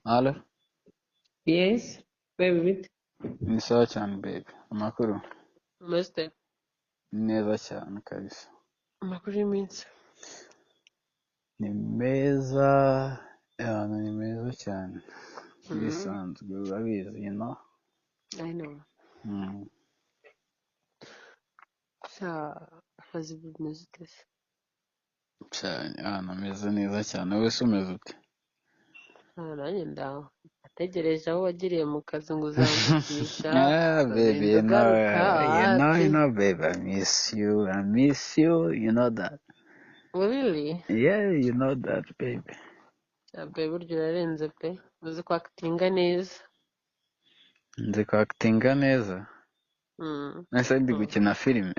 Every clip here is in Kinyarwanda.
Halo, Yes, baby bite? Ni sawa cyane baby. Amakuru Umeze? Ni neza cyane kabisa. Amakuru y'iminsi? Ni meza, abantu ni meza cyane. Bisanzwe urabizi, you know? I know. Sha, akazi bimeze ute se? Cyane, ahantu ameze neza cyane. Wowe se umeze ute? Ah, nanjye ndaho. Ategereje aho wagiriye mu kazi ngo uzamvugisha, Ah, baby, ukarinda you know, ugaruka you know, you wapi? know, baby, I miss you. I miss you. You know that. Really? Yeah, you know that, baby. Sha baby, burya urarenze pe. Uzi kwakitinga neza. Nzi kwakitinga neza. Nese ndi gukina filime.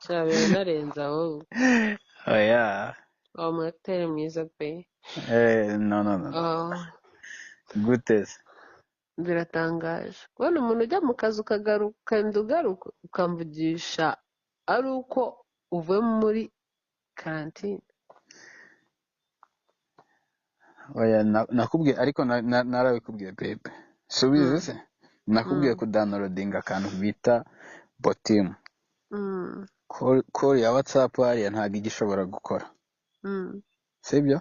Sha biranarenze ahubwo. Oya. Wa mu acteur mwiza pe. Eh, no, no, no, no. Oh, Gute se? Biratangaje. Kubona umuntu ujya mu kazi ukagaruka, ukagenda ugaruka, ukamvugisha ari uko uvuye muri karantine. Oya, nakubwiye ariko narabikubwiye babe. Subizi se? Nakubwiye kudownloadinga akantu bita Botim. Call ya WhatsApp hariya ntabwo ijya ishobora gukora. Sibyo?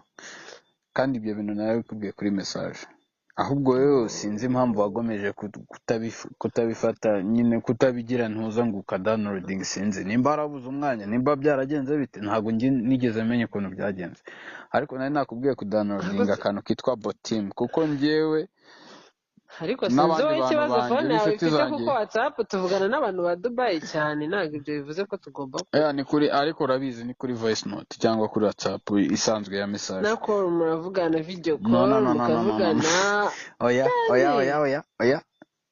Kandi ibyo bintu narabikubwiye kuri message. Ahubwo wowe sinzi impamvu wagomeje kutabifata nyine, kutabigira ntuza ngo ukadownloading, sinzi nimba warabuze umwanya, nimba byaragenze bite, ntabwo nigeze menya ukuntu byagenze, ariko nari nakubwiye kudownloading Ahubwo se akantu kitwa Botim, kuko njyewe ariko sinzi n'abandi wowe bantu ikibazo banjye phone yawe n'inshuti ifite, zanjye kuko WhatsApp tuvugana n'abantu ba Dubai cyane, ntabwo ibyo bivuze ko tugomba Ya, ni kuri, ariko urabizi ni kuri voice note cyangwa kuri WhatsApp isanzwe ya message. Na call muravugana, video No, no, call no, no, no, no, no. mukavugana. Oya, oya, Cyane. oya, oya, oya,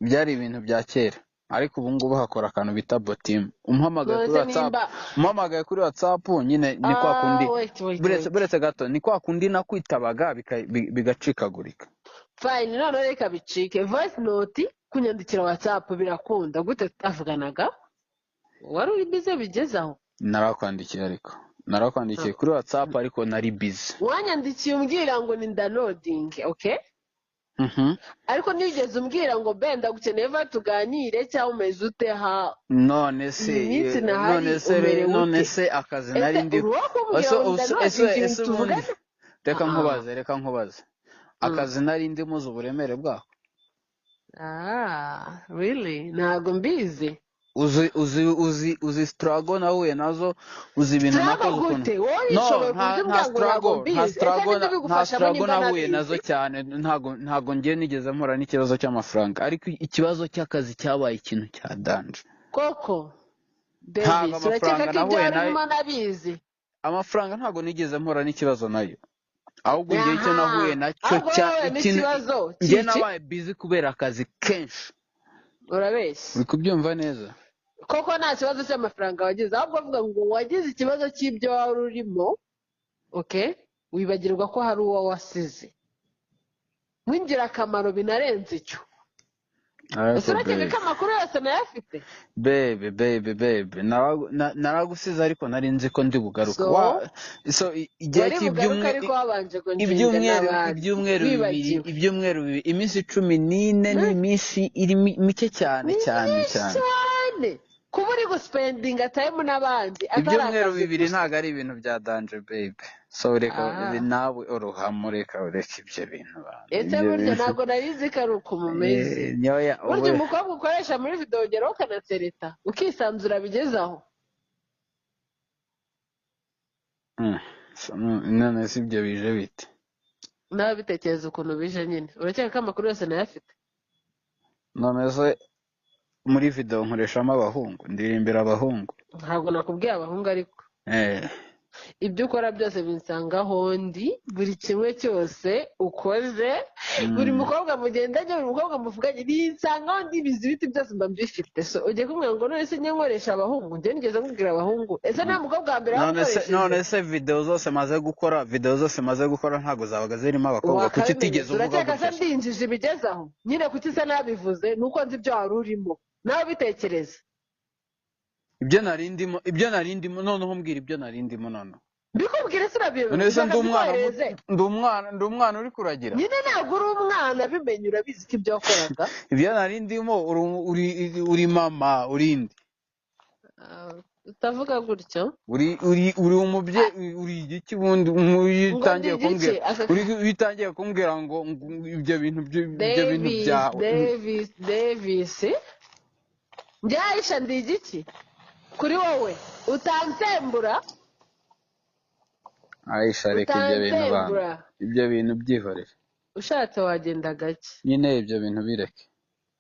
byari ibintu bya kera, ariko ubu ngubu hakora akantu bita Botim. Umuhamagaye None kuri se WhatsApp, nimba umuhamagaye kuri WhatsApp nyine ni kwa kundi, wait, wait, buretse wait. buretse gato, ni kwa kundi nakwitabaga bigacikagurika. Fine, none reka bicike. Voice note kunyandikira WhatsApp birakunda gute tutavuganaga? Wari uri busy bigeze aho? Narakwandikiye, ariko narakwandikiye kuri WhatsApp, ariko nari busy. Wanyandikiye umbwira ngo ni downloading, okay? Ariko ntigeze umbwira ngo ben, ndagukeneye va tuganire, cyangwa umeze ute ha None se iyi minsi nahari, none se umerewe none ute? se akazi nari Ese ndi uri uwo kumbwira ese ngo ese downloading ese ikintu ese ubundi tuvugane? Reka Ah. nkubaze, reka nkubaze. Akazi nari ndimo, uzi uburemere bwako? Ah, really? Ntabwo mbizi. Uzi struggle nahuye nazo, uzi ibintu Struggle nakoze ukuntu gute? Wowe no wishoboye ku nta buryo nta umbwira ngo ntabwo struggle, nta mbizi. Ese struggle ninde nta ubigufashamo struggle nimba nahuye nazo ntabizi? cyane. Ntago njye nigeze mpura n'ikibazo cy'amafaranga, ariko ikibazo cy'akazi cyabaye ikintu cya danger. Koko Ntabwo Davis, urakeka amafaranga ko ibyo nahuye wari nayo urimo nabizi? Amafaranga ntabwo nigeze mpura n'ikibazo nayo, ahubwo njye icyo Aha, nahuye nacyo ahubwo cya wowe ikintu n'ikibazo njye cy'iki? nabaye busy kubera akazi kenshi. Urabeshya. Uri kubyumva neza? Koko nta kibazo cy'amafaranga wagize, ahubwo avuga ngo wagize ikibazo cy'ibyo wari urimo, okay, wibagirwa ko hari uwo wasize w'ingirakamaro binarenze icyo. Ese Ariko urakeka babe ko amakuru yose nayafite? Baby, baby, baby, naragusize, ariko nari nzi ko ndi bugaruka. So wa so igihe wari bugaruke cy'ibyumwe ariko wabanje kunjinga ibyumweru n'abandi ibyumweru 2, wibagiwe. ibyumweru 2, iminsi 14 ni iminsi iri mike cyane Ni cyane myinshi cyane. cyane kuba uri guspendinga time n'abandi atari Ibyumweru akazi 2 gusa. ntabwo ari ibintu bya danger, baby, so reka nawe uruhamo, reka ureke ibyo bintu bantu Ese ibyo burya bintu. ntabwo nari nzi ko ari uko mumeze. Nyoya Burya ubu umukobwa ukoresha muri video ugeraho ukanatereta ukisanzura bigeze aho. So, none se ibyo bije bite? Nawe bitekereza ukuntu bije nyine, urakeka ko amakuru yose nayafite? None se muri video nkoreshamo abahungu, ndirimbira abahungu? Ntabwo nakubwiye abahungu, ariko ibyo ukora byose binsanga aho ndi, buri kimwe cyose ukoze, buri mukobwa mugendanye, buri mukobwa muvuganye, binsanga aho ndi, bizi ibiti byose mba mbifite. So ugiye kumbwira ngo none se njye nkoresha abahungu? Njye nigeze nkubwira abahungu? Ese nta mukobwa wa mbere None se wagukoresheje? None se video zose maze gukora, video zose maze gukora ntabwo zabaga zirimo abakobwa? Kuki Wakabimenye. utigeze uvuga Urakeka se gutyo se? ndinjije bigeze aho nyine? Kuki se nabivuze? Nuko nzi ibyo wari urimo, nawe bitekereza. Ibyo nari ndimo, ibyo nari ndimo, noneho mbwira ibyo nari ndimo noneho. Mbikubwire se urabiyobewe? None se Ushaka ndi umwana mbikohereze? Ndi umwana uri kuragira? Nyine ntabwo uri umwana, bimenye, urabizi ko ibyo wakoraga. Ibyo nari ndimo, uri mama, uri nde? Ah, utavuga gutyo. Uri umubyeyi, uri igiki ubundi? Iyo Ngo ndi utangiye igiki? kumbwira Aka uri iyo utangiye kumbwira ngo ibyo bintu Davis, byawe. Davis, Davis, njye Aisha ndi igiki kuri wowe? Utansembura. Aisha, reka ibyo bintu bana. Utansembura. Ibyo bintu byihorere. Ushatse wagenda gake. Nyine ibyo bintu bireke,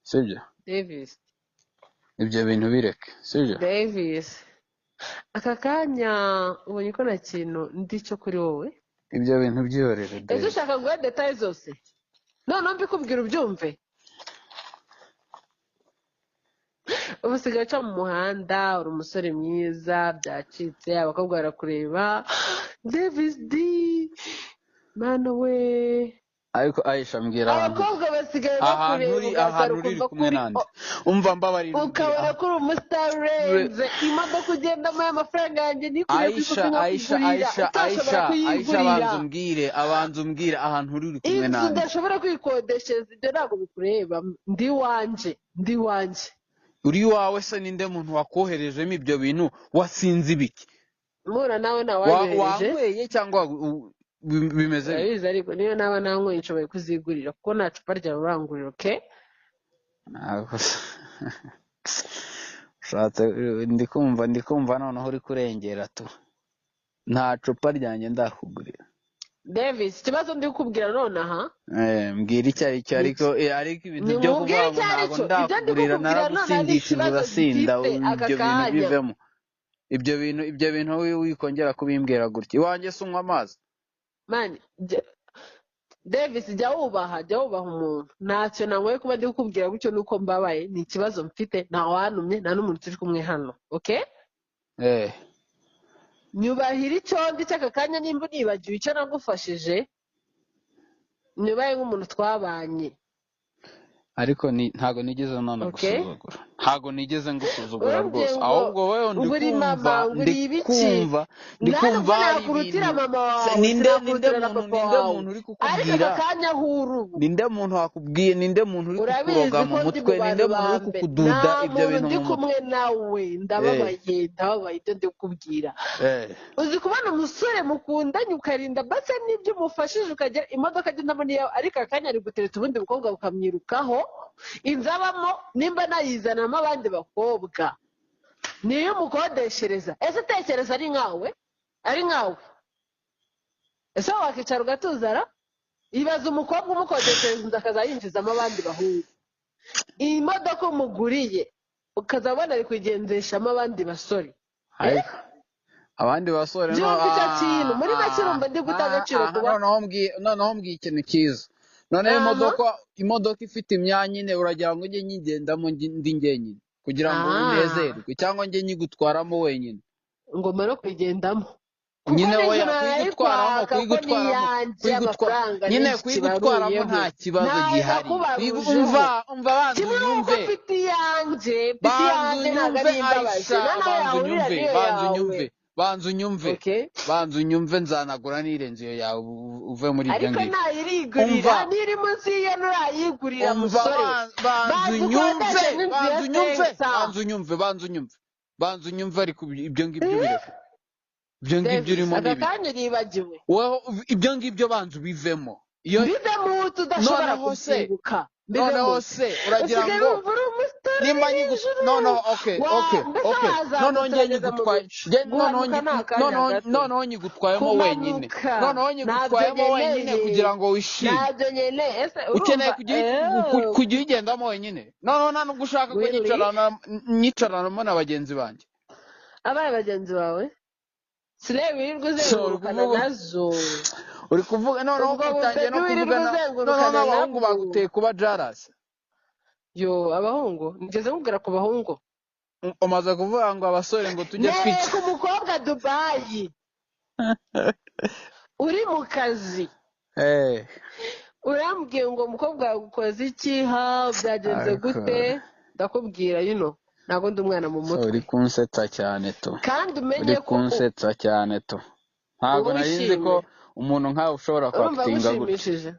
sibyo? Davis. Ibyo bintu bireke, sibyo? Davis, aka kanya ubonye ko nta kintu ndi cyo kuri wowe. Ibyo bintu byihorere. Ese Davis. ushaka nguhe détails zose noneho mbikubwira ubyumve? Ubu usigaye uca mu muhanda uri umusore mwiza, byacitse, abakobwa barakureba. Davis D, mana we! Ariko Aisha, mbwira ahantu Abakobwa basigaye ahantu bakureba uri ugasara ahantu uri ukumva ko kumwe uri nande. Umva, mbabarira umbwire ukabona ko uri umusitari urenze. Imodoka ugendamo y'amafaranga yanjye nikuriye ku Aisha, isoko Aisha, nkakugurira, Aisha, utashobora Aisha, Aisha, kuyigurira. Abanza umbwire ahantu uri kumwe Inzu nande. udashobora kwikodeshereza, ibyo ntabwo bikureba. Ndi iwanjye, ndi iwanjye. Uri iwawe se ninde muntu wakoherejemo ibyo bintu? Wasinze ibiki? Mpura nawe ntawanyohereje. Wanyweye cyangwa bimeze bite? Urabizi, ariko niyo naba nanyweye nshoboye kuzigurira, kuko nta cupa ryawe urangurira, okay? Ntabwo ushatse, ndi kumva noneho uri kurengera tu. Nta cupa ryanjye ndakugurira. Davis, ikibazo ndi kukubwira nonaha Mbwira icyo ari cyo. Ni Ariko ariko ibintu ni byo nkubwire kuvuga ngo icyo ari ntabwo cyo, ibyo ndi ndakugurira, kukubwira nonaha ni naragusindishije ikibazo urasinda, mfite aka ibyo bintu kanya. bivemo. Ibyo bintu wikongera kubimbwira gutya. Iwanjye se unywa amazi? Man, Davis, jya wubaha umuntu. Ntacyo nanyweye. Kuba ndi kukubwira gutyo nuko mbabaye, ni ikibazo mfite. Nta wantumye, nta n'umuntu turi kumwe hano, okay? Eh. Nyubahira icyo ndi cy'aka kanya. Nimba unibagiwe icyo nagufashije, nyubahe nk'umuntu twabanye. Ariko ni ntago nigeze Okay. nanagusuzugura, ntago nigeze ngusuzugura Urambwiye rwose. ngo Ahubwo wowe ndi ngo uri mama, kumva ngo ndi uri ibiki. kumva ndi Nta kumva nubwo hari nakurutira ibintu mama Se, wawe, ninde sinakurutira na muntu papa ninde wawe, muntu uri ariko kukubwira? Aka kanya aho uri ubu, Ninde muntu wakubwiye? Ninde muntu uri urabizi kukuroga mu ko ndi mutwe? mu Ninde bantu muntu ba uri mbere. kukududa Nta ibyo muntu bintu ndi mu mutwe? kumwe nawe. Ndababaye, ndababaye ibyo ndi kukubwira. Uzi kubona umusore mukundanye ukarinda base n'ibyo umufashije, ukagera imodoka agendamo niyawe, ariko akanya ari gutereta ubundi bukobwa bukamwirukaho, inzu abamo nimba nayizanamo abandi bakobwa niyo umukodeshereza. Ese tekereza ari nkawe, ese wowe wakicara ugatuzara? Ibaza umukobwa umukodeshereza inzu akazayinjizamo abandi bahungu, iyi modoka umuguriye ukazabona ari kuyigenzeshamo abandi basore. Ariko abandi basore no Byumva icyo kintu. Muri make urumva ndi guta agaciro kuba Noneho mbwiye ikintu cyiza noneho. Imodoka ifite imyanya ine, uragira ngo njye nyigendamo ndi njyenyine kugira ngo unezerwe, cyangwa njye nyigutwaramo wenyine? Ngomba no kuyigendamo kuko Nyine nijoro oya, kuyigutwaramo narayitwaka ko ni kuyigutwaramo iyanjye, amafaranga nyine n'iki kuyigutwaramo kibaruyeho nta kibazo ntayo gihari. Nakubarujeho. Umva, banza Kimwe n'uko unyumve. mfite iyanjye, mfite Banza iyanjye, ntabwo unyumve, ari imbabazi. Aisha. Na nawe Banza yahurira unyumve. n'iyo Banza yawe. unyumve, banza unyumve. Okay. Banza unyumve, nzanagura n'irenze iyo yawe, uve muri ibyo Ariko ngibyo. ntayirigurira. Umva. N'iri munsi y'iyo nturayigurira. Umva. Musore, Banza banza unyumve. ukodeshe n'inzu ya Banza unyumve. sensa. Banza unyumve, banza unyumve, banza unyumve. Ariko ibyo ngibyo bireke, ibyo ngibyo Davis, urimo aka ni ibiki? kanya uribagiwe. Wowe ibyo ngibyo banza ubivemo iyo. Mbive mu tudashobora Noneho se kubyibuka, mbive noneho mu se uragira usigaye ngo wumva uri umusitari nimba nyigu hejuru. Noneho okay. Wa Okay. mbese Okay, noneho wazamutse njye urageza mu nyigutwaye bicu. njye noneho Guhanuka ni akanya noneho gato. Noneho nyigutwayemo wenyine. Kumanuka Noneho ntabyo nyigutwayemo wenyine nkeneye. kugira ngo wishime. Ntabyo nkeneye. Ese Ukeneye urumva kujya kujya uyigendamo wenyine? Noneho nta nubwo ushaka ko Really? nyicaranamo na bagenzi banjye. Abaye bagenzi bawe sire wirirwa So uri uzengurukana kuvuga nazo. Uri kuvuga noneho Ubwo utangiye no bubebe wirirwa kuvuga noneho uzengurukana n'abahungu nabwo. baguteye kuba jealous. Yo, abahungu? Nigeze nkubwira ku bahungu? Umaze kuvuga ngo abasore ngo tujye twica. Nereka umukobwa Dubayi uri mu kazi. Urambwiye ngo umukobwa yagukoze iki? Ha, byagenze Ariko gute? Ndakubwira, ntabwo ndi umwana mu So mutwe. uri kunsetsa cyane tu. Kandi Uri umenye ko kunsetsa cyane tu. Ntabwo Wowe nari nzi ko wishime. umuntu nkawe ushobora Urumva kwakitinga gutya. gushimishije.